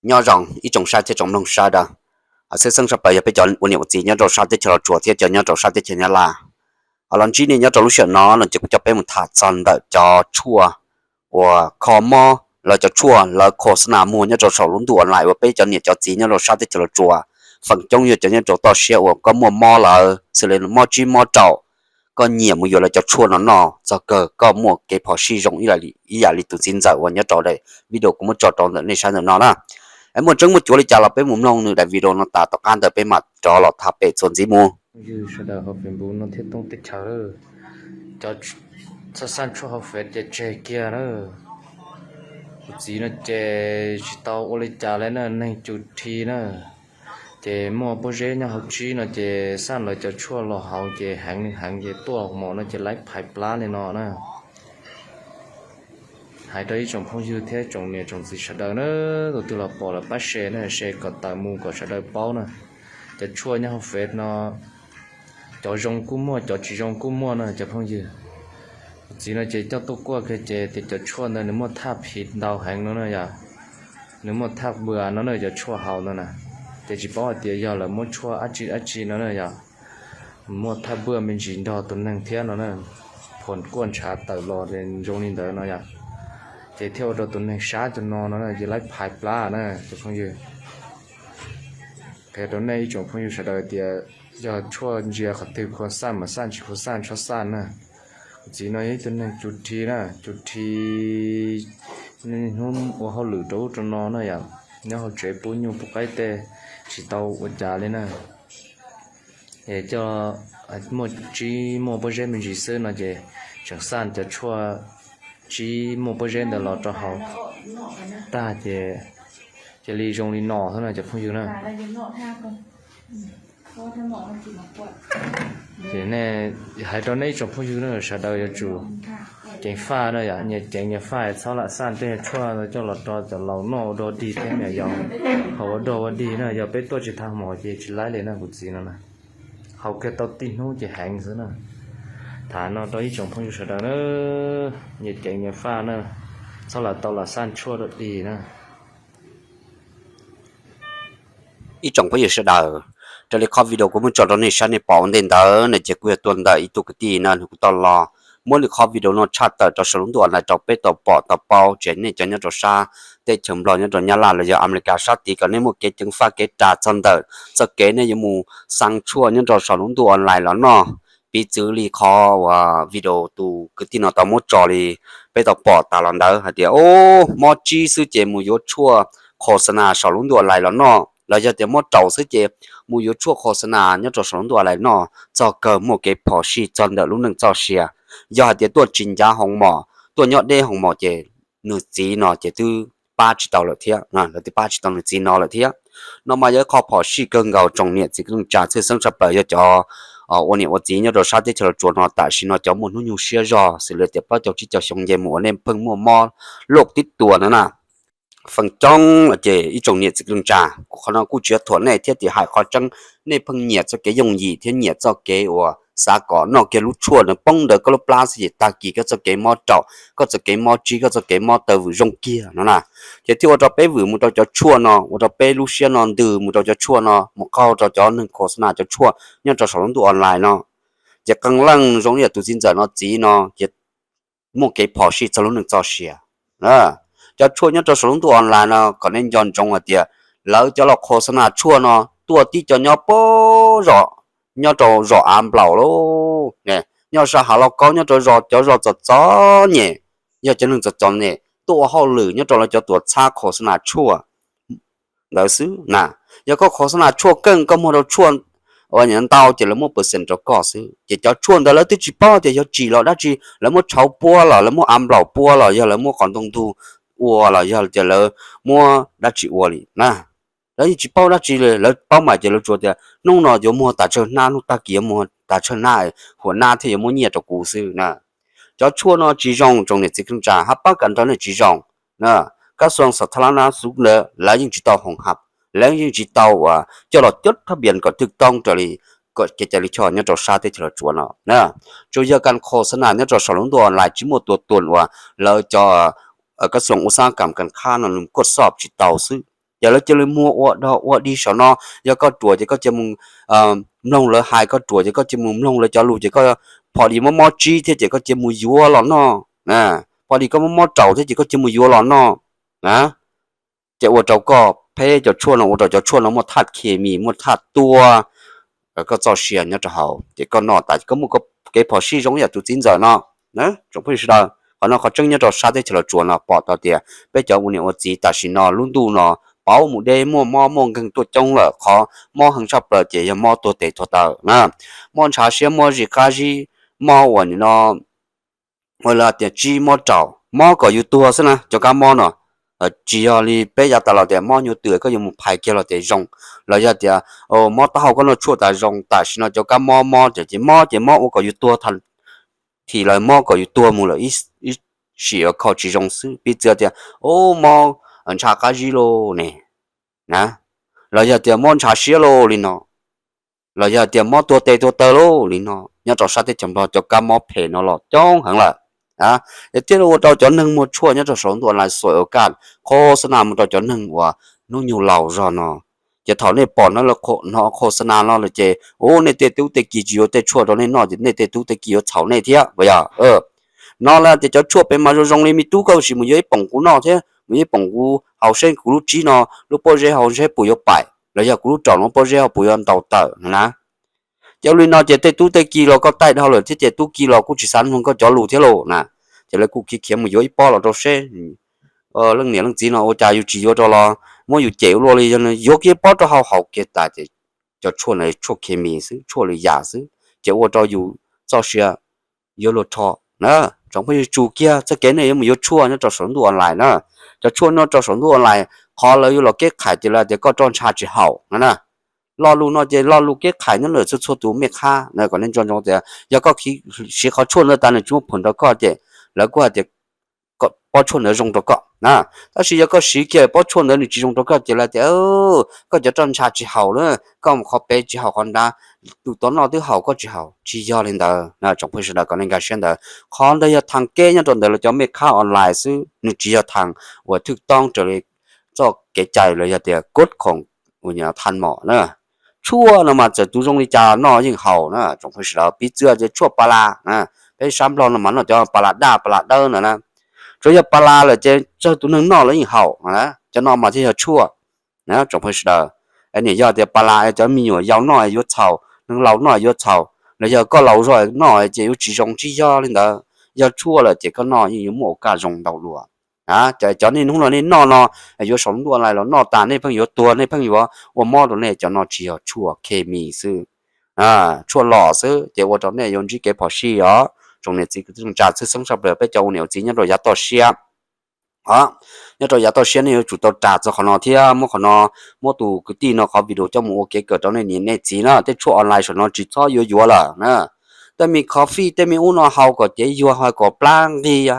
Nyob zoo ib tsoom saib thiab tsoom mloog sawv daws. Tshwj xeeb tshaj plaws yog peb cov ua niam ua txiv nyob rau sab teb chaws Los Tsuas thiab cov nyob rau sab teb chaws Nyab Laj. Los ntsib nej nyob rau lub sij hawm no no ces kuv coj peb mus tham txog ntawm cov tshuaj uas kho mob, lawv cov tshuaj lawv khos xas nas muag nyob rau saum lub ntuj online uas peb cov niam cov txiv nyob rau sab teb chaws Los Tsuas feem coob yog cov nyob rau toj siab uas koj muaj mob lawm xws li mob tsib mob raum, koj nyiam mus yuav lawv cov tshuaj no noj txog kawg koj muaj kev phom sij zoo ib yam li tus txiv ntxawm uas nyob rau daim video kuv muab tso rau ntawm nej saib ntawm no na. Es muaj tseeb muaj cuav li cas los peb mus mloog nws daim video no tas tom qab ntawd peb mam rov los tham pem txuas ntxiv mus. Yog sawv daws hauv Facebook no thiab toob teb chaws, cov xaj tshuaj hauv Facebook ces tseg kiag na. Kuv txiv no ces tsis tau ua li cas li na, neeg cus rhi na. Ces muaj pob zeb nyob hauv tsib no ces xaj lawv cov tshuaj los haus ces heev li heev ces tuaj mos no ces laib phais plab li no na. Hais rau ib tsoom phooj ywg thiab tsoom niam tsoom txiv sawv daws na, tus twg los pom lawm pab share na, share kom tawm mus kom sawv daws paub na. Cov tshuaj nyob hauv Facebook no, cov zoo kuj muaj, cov tsis zoo kuj muaj na cov phooj ywg. Kuv txiv no ces coj tuaj kuaj kiag ces tias cov tshuaj ntawd nws muaj thaj phiv ntau heev no na yom. Nws muaj thaj npua no na cov tshuaj haus ntawd na. Ces tsis paub hais tias yog lawv muab tshuaj dab tsi dab tsi no na yom. Muaj thaj npua me ntsis nrog tus neeg thiab no na. Phom kuaj ntshav tawm los zoo li ntawd no yom. Ces thiaj ua rau tus neeg sab cov no no na ces laib phais plab na cov phooj ywg. Qhia rau nej ib tsoom phooj ywg sawv daws tias yog tshuaj ntsia qhov twg khuv xaj mas xaj, tsis khuv xaj txhob xaj na. Kuv txiv no yog ib tug neeg cus rhi na, cus rhi niaj hnub ua hauj lwm rau ub rau no na yom, nyob hauv tsev pub nyuj pub qaib tej tsis tau ua cas li na. Es coj muaj tsib muaj pob zeb me ntsis xwb no ces tseem xaj cov tshuaj tsib muaj pob zeb ntawd los rau haus tag ces cia li zoo li no xwb na cov phooj ywg na. Ces nej, hais rau nej ib tsoom phooj ywg na, sawv daws yuav tsum ceev faj na yom, nyias ceev nyias faj, txhob lam xaj tej tshuaj coj los rau cov laus noj ua dog dig thiab na yom, haus ua dog ua dig na, yog peb tuaj tsis tag hmo ces tsis laib li na kuv txiv no na. Haus kiag tau tib hnub ces heev xwb na. Tham no rau ib tsoom phooj ywg sawv daws na, nyias ceev nyias faj na, txhob lam tau lam xaj tshuaj dog dig na. Ib tsoom phooj ywg sawv daws, raws li qhov video kuv muab tso rau nej saib nej pom ua ntej ntawd na ces kuj yog tuaj ntawm ib tug kwv tij no nws kuj tau los muab li qhov video no tshaj tawm rau saum lub ntuj online rau peb tau pom tau paub, ces nej cov nyob rau sab teb chaws Nplog, nyob rau Nyab Laj los yog Amelikas sab tid kom nej muaj kev ceev faj kev ras txog ntawm txoj kev nej yuav mus xaj tshuaj nyob rau saum lub ntuj online los noj. Piv txwv li qhov uas video tus kwv tij no tau muab tso li peb tau pom tas los ntawd hais tias, o, mob tsib xwb ces mus yuav tshuaj khos xas nas saum lub ntuj online los noj, los yog tias mob raum xwb ces mus yuav tshuaj khos xas nas nyob rau saum lub ntuj online noj, txog kawg muaj kev phom sij txog ntawm lub neej txoj sia. Yog hais tias tuaj tsis ncav hoo mom, tuaj nyob deb hoo mom ces nws txiv no ces twb pab tsis tau lawm thiab, lawv twb pab tsis tau nws txiv no lawm thiab. No mas yog ib qho phom sij kawg nkaus tsoom niam txiv kwv tij neej tsa, tshwj xeeb tshaj plaws yog cov ua niam ua txiv nyob rau sab teb chaws Los Tsuas no tam sim no cov muaj hnub nyoog siab zog xws li tias plaub caug tsib caug xyoo nce mus uas nej pheej muaj mob loj tib tuas no na. Feem coob ces ib tsoom niam txiv kwv tij neej tsa, kuv qhov no kuj tsis yog thuam nej thiab tias hais qhov tseeb, nej pheej nyiam txoj kev yooj yim thiab nyiam txoj kev uas xav kom noj kiag lub tshuaj nws poob ntawm koj lub plab xwb ces tag kis koj txoj kev mob raum, koj txoj kev mob tsib, koj txoj kev mob taw vwm zoo kiag no na. Ces thiaj ua rau peb vwm mus rau cov tshuaj no, ua rau peb lub siab no ntws mus rau cov tshuaj no, mus qaug rau cov neeg khos xas nas cov tshuaj nyob rau saum lub ntuj online no. Ces qee leej zoo li tus txiv ntxawm no txiv no ces muaj kev phom sij txog lub neej txoj sia. Cov tshuaj nyob rau saum lub ntuj online no kom nej nco ntsoov hais tias lawv cov los khos xas nas tshuaj no tuaj tib co nyob pem zos, nyob rau zos Av Nplaum lauj, nyob sab Hav Lauj Kaub, nyob rau zos, cov zos txom txom nyem, yog cov neeg txom txom nyem tuaj ua hauj lwm nyob rau lawv cov tuam txhab khos xas nas tshuaj ntawd xwb na. Yog koj khos xas nas tshuaj keej, koj muag rau tshuaj ua ntau ces lawv muab percent rau koj xwb. Ces cov tshuaj ntawd lawv twb tsis paub tias yog tsim los dab tsi, lawv muab tshauv puab los lawv muab Av Nplaum puab los yog lawv muab qos ntoo ntug ua los yog tias lawv muab dab tsi ua li na. Lawv yeej tsis paub dab tsi li, lawv paub mas ces lawv tsuas tias hnub no yuav muag tas tsawg hnab, hnub tag kis yuav muag tas tsawg hnab, huam nab thiaj yuav muab nyiaj rau kuv xwb na. Cov tshuaj no tsis zoo tsoom niam txiv kwv tij neej tsa, hab pab kam nrog nej tsis zoo. Kab xuas xas thab lab nab xuv ntawd lawv yeej tsis tau hoos hab, lawv yeej tsis tau uas coj los cab thab npias kom twg toob raws li kev cai lij choj nyob rau sab teb chaws Los Tsuas no. Tsuas yog kas khos xas nas nyob rau saum lub ntuj online tsis muaj tua tuam uas lawv cov kab xuas ua xab kam kas khab no nws kuaj xob tsis tau xwb. Ces lawv cia li muag ua dog ua dig saum no. Yog koj ruam ces koj cia mus mloog lawv hais, koj ruam ces koj cia mus mloog lawv cov lus, ces koj pom li mob mob tsib thiab ces koj cia mus yuav los noj. Pom li koj mob mob raum thiab ces koj cia mus yuav los noj. Ces ua rau koj phem, cov tshuaj no ua rau cov tshuaj no muaj thaj khes mis, muaj thaj tua koj txoj sia nyob rau hauv, ces koj noj tas ces koj muaj kev phom sij zoo yam tus txiv ntxawm no. Tsoom phooj ywg sawv daws, qhov no qhov tseeb nyob rau sab teb chaws Los Tsuas no pom tau tias peb cov ua niam ua txiv tam sim no lub ntuj no pauv mus deb, muaj mob muaj nkeeg tuaj coob lawm. Qhov mob heev tshaj plaws ces yog mob tuag tes tuag taw na, mob ntshav siab, mob zis qab zib, mob uas nim no ua lawv tias tsib, mob raum, mob kom yus tuag xwb na. Cov kab mob no tsis yog li peb yav tas los tias mob nyuv twm koj yuav mus phais kiag los tias zoo, los yog tias mob taub hau koj noj tshuaj tas zoo. Tam sim no cov kab mob mob ces mob ces mob ua kom yus tuag, tham thim lawv mob kom yus tuag mus lawm, ib sim yuav kho tsis zoo xwb. Piv txwv tias mob ntshav qab zib lauj ne, los yog tias mob ntshav siab lauj li no, los yog tias mob tuag tes tuag taw lauj li no, nyob rau sab teb chaws Nplog cov kab mob phem no los coob heev lawm. Yog thiaj li ua rau cov neeg muag tshuaj nyob rau saum ntuj online xuav ua kaj khos xas nas mus rau cov neeg uas hnub nyoog laus zog no. Ces thaum nej pom no, hnov khos xas nas no lawm ces ua nej tej tub tej ki tsis yuav tej tshuaj rau nej noj ces nej tej tub tej ki yuav txhaum nej thiab puas yog? No lawm tias cov tshuaj pem mas zoo zoo li me tub, koj sim mus yuav ib poom kuv noj thiab mus yuav ib poom kuv haus seb kuv lub tsib no lub pob zeb hauv seb puas yuav paim, los yog kuv lub raum no pob zeb hauv puas yuav ntaus tawm no na. Ces ua li no ces tej tub tej ki los koj taij dhau lawm thiab ces tub ki los kuj tsis xav mloog koj cov lus thiab lauj na. Ces lawv kuj khiav khiav mus yuav ib pob los rau seb leej niam leej txiv no ua cas yus tsis yuav rau los muab yus cem ua luaj li, yog yuav kiag ib pob rau hauv haus kiag tas ces cov tshuaj no tshuaj khes mis xwb, tshuaj lwm yam xwb, ces ua rau yus txoj sia yuav luag rho na. Tsoom phooj ywg, tsum kiag txoj kev nej yuav mus yuav tshuaj nyob rau saum ntuj online na. Cov tshuaj nyob rau saum ntuj online, qhov lawv yuav los keb khais ces lawv tias koj roj ntsha tsis haum no na. Lo lus no ces lo lus keb khais nyob ntawm txhua txhua tus mej khab na. Kom nej nco ntsoov tias yog koj siv qhov tshuaj ntawd tas nws tsis muaj phom rau koj ces lawv kuj hais tias pob tshuaj ntawd zoo rau koj na. Tab sis yog koj siv kiag pob tshuaj ntawd nws tsis zoo rau koj ces lawv tias koj cov roj ntsha tsis haum na, koj mus qhov pem tsis haum qhov nrad, tus tod noj twb haum koj tsis haum. Tsis yog li ntawd na tsoom phooj ywg sawv daws, kom nej nkag siab ntawd. Qhov ntawd yog thaam keb nyob rau ntawm lawv cov mej khab online xwb, nws tsis yog thaam uas thwj toob raws li txoj kev cai los yog tias kod khoom uas thaj mom na. Tshuaj no mas txawm tus zoo li cas noj yeej haum na tsoom phooj ywg sawv daws. Piv txwv tias tshuaj pas las, peb sab Nplog no mas noj cov pas las daj pas las dawb no na. Tsuas yog pas las lawm ces tsawg tus neeg noj los yeej haum na. Cov no mas thiaj yog tshuaj na tsoom phooj ywg sawv daws. Niam yog tias pas las cov me nyuam yaus noj yuav txhaum, neeg laus noj yuav txhaum, los yog koj laus zog noj ces yuav tsis zoo, tsis yog li ntawd. Yog tshuaj lawm ces koj noj yeej yuav muaj ua kaj zoo ntau dua. Cov nej hnub no nej noj no, yuav saum ntuj online los noj tas nej pheej yuav tuag, nej pheej yuav ua mob rau nej. Cov no tsis yog tshuaj khes mis xwb, tshuaj lom xwb ces ua rau nej yuav ntsib kev phom sij os. Tsoom niam txiv kwv tij neej tsa txhua txheej sawv daws, peb cov ua niam ua txiv nyob rau yav toj siab, nyob rau yav toj siab nej yuav tsum tau ras txog qhov no thiab muab qhov no, muab tus kwv tij no qhov video coj mus ua kev kawm rau nej niam nej txiv na. Tej tshuaj online saum no tsis txhob yuav yuav lawm na. Tej me coffee tej me ub no haus kom cev yuag, haus kom plab nqig,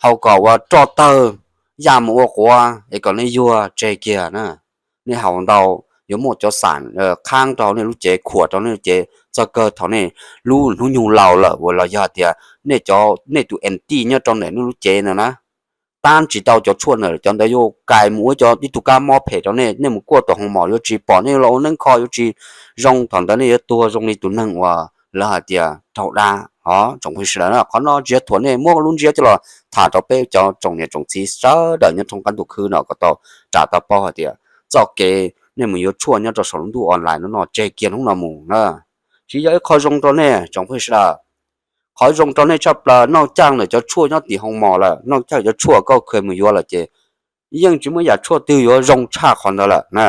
haus kom ua roj tawg, yaj mus ua quav es kom nej yuag tseg kiag na. Nej haus ntau yuav muaj cov xam khaab rau nej lub cev, khuam rau nej lub cev, txog kawg thaum nej lub hnub nyoog laus lawm uas los yog tias nej cov, nej tus ntij nyob rau ntawm nej lub cev ntawd na, tab tsis tau cov tshuaj ntawd, cov ntawd yuav kais mus ua cov ib tug kab mob phem rau nej. Nej mus kuaj tom hoo mom yuav tsis pom, nej yuav los ua neeb kho yuav tsis zoo, thaum ntawd nej yuav tuag zoo li tus neeg uas lawv hais tias raug dab os. Tsoom phooj ywg sawv daws na, qhov no tsis yog thuam nej, muab lub ntsiab coj los tham rau peb cov tsoom niam tsoom txiv sawv daws nyob thoob qab ntuj khwb no kom tau ras tau paub hais tias txoj kev nej mus yuav tshuaj nyob rau saum lub ntuj online no no tseg kiag hnub no mus na. Tsis yog ib qho zoo rau nej tsoom phooj ywg sawv daws. Qhov zoo rau nej tshaj plaws noj caij ntawm cov tshuaj nyob tim hoo mom lawm, noj caij cov tshuaj koj kheev mus yuav lawm ces yeej tsis muaj yam tshuaj twg yuav zoo tshaj qhov ntawd lawm na.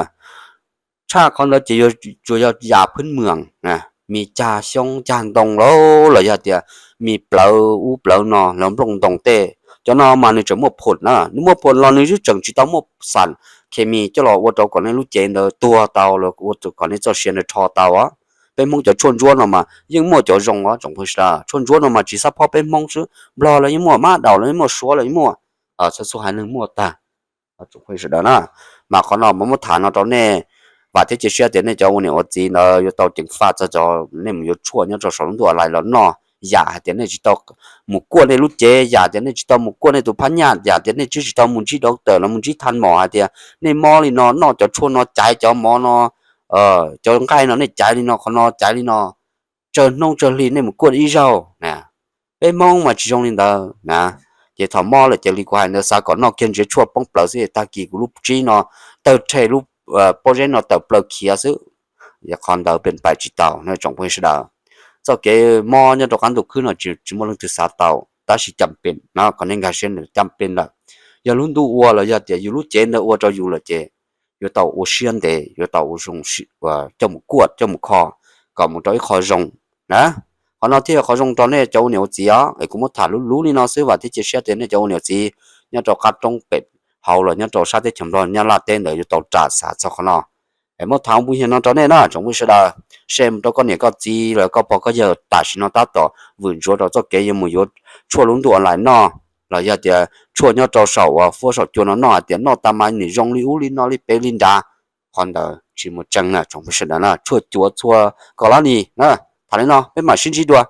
Tshaj qhov ntawd ces tsuas yog yam phwb mws, mis cag xyoob cag ntoo los, los yog tias mis plawv ub plawv no, lawv nplooj ntoo tej, cov no mas nws tseem muaj phom na. Nws muaj phom los nws yeej tseem tsis tau muaj xam khes mis coj los ua rau kom nej lub cev ntawd tuag tau, los ua kom nej txoj sia ntawd rho tau. Peb Hmoob cov tshuaj ntsuab no mas yeej muaj cov zoo os tsoom phooj ywg sawv daws. Tshuaj ntsuab no mas tsis xav phob peb Hmoob xwb, Nplog los yeej muaj, Mab Daus los yeej muaj, Suav los yeej muaj, txhua txhua haiv neeg muaj tag. Tsoom phooj ywg sawv daws na, mas qhov no mas muab tham no rau nej, vam thiab cia siab tias nej cov ua niam ua txiv ntawd yuav tau ceev faj txog cov nej mus yuav tshuaj nyob rau saum lub ntuj online los noj. yam hais tias nej tsis tau mus kuaj nej lub cev, yam tias nej tsis tau mus kuaj nej tus phab nyaj, yam tias nej twb tsis tau mus ntsib doctor los mus ntsib thaj mom hais tias nej mob li no, noj cov tshuaj no, caiv cov mov no, cov nqaij no nej caiv li no, qhov no caiv li no, tsawg hnub tsawg hli nej mus kuaj ib zaug na. Peb Hmoob mas tsis zoo li ntawd na. Ces thaum mob lawm ces li kuv hais ntawd, xav kom noj kiag ntsiav tshuaj poob plaws xwb, tag kis kuv lub tsib no tawg rhe, lub pob zeb no tawm plaws khiav xwb. Yog qhov ntawd pem pais tsis tau na tsoom phooj ywg sawv daws. Txoj kev mob nyob rau qab ntuj khwb no tsis muaj leej twg xav tau, tab sis cam pem no kom nej nkag siab, cam pem lawm. Yog lub ntuj ua los yog tias yus lub cev ntawd ua rau yus lawm ces yuav tau ua siab ntev, yuav tau coj mus kuaj coj mus kho kom mus rau ib qho zoo na. Qhov no thiaj yog qhov zoo rau nej cov ua niam ua txiv os. Es kuv muab tham luv luv li no xwb, vam thiab cia siab tias nej cov ua niam ua txiv nyob rau qab roob pem hauv los nyob rau sab teb chaws Nplog Nyab Laj teb ntawd yuav tau ras xav txog qhov no. Es muab tham ua npus hias no rau nej na tsoom phooj ywg sawv daws, share mus rau koj niam koj txiv los koj pog koj yawg tam sim no tab tom vwm ntsuav rau txoj kev yuav mus yuav tshuaj lub ntuj online noj, los yog tias tshuaj nyob rau saum uas fuab saum cua no noj hais tias noj tas mas nws zoo li ub li no li pem li nrad. Qhov ntawd tsis muaj tseeb na tsoom phooj ywg sawv daws na, tshuaj cuav txhua kom lab ni na. Tham li no peb mam sib ntsib dua.